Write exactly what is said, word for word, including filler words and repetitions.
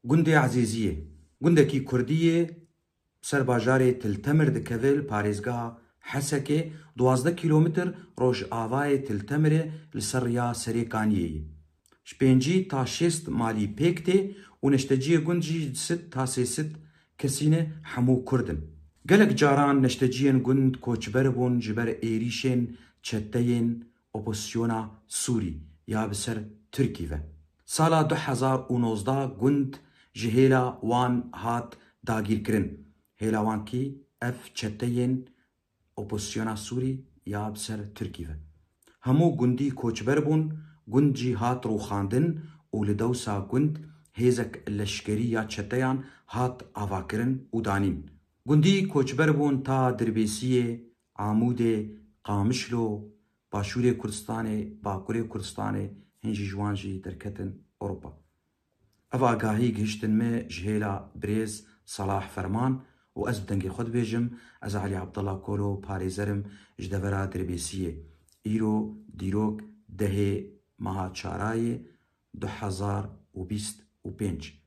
Gundê Ezêziyê, gundekî kurdî yê ser bajarê Til Temir dikeve li parêzgeha Hesekê, duwazdeh kîlometr rojavayê Til Temirê li ser riya Serê Kaniyê ye. Ji pêncî ta şêst malî pêk tê û neşteciyê gund jî ji sed ta sê sed kesî ne, hemû kurd in. Gelek caran neşteciyên gund koçber bûn ji ber êrîşên çeteyên opozisyona Sûrî ya bi ser Tirkî ve. Sala du hezar û nozdeh gund ji hêla wan hat dagîrkirin. Hêla wan kî? Ev çeteyên opozisyona Sûrî ya bi ser Tirkî ve. Hemû gundî koçber bûn, gund jî hat rûxandin û li dewsa gund hêzek leşkerî ya çeteyan hat avakirin û danîn. Gundî koçber bûn ta Dirbêsiyê, Amûdê, Qamişlo, Başûrê Kurdistanê, Bakurê Kurdistanê, hin jî ji wan jî derketin Ewropa. Ev agahî gihiştin me ji hêla birêz Salah Ferman û ez bi dengê xwe dibêjim, ez Elî Abdullah Kolo parêzer im ji devera Dirbêsiyê. Îro dîrok dehê meha çarayê du hezar û bîst û pênc.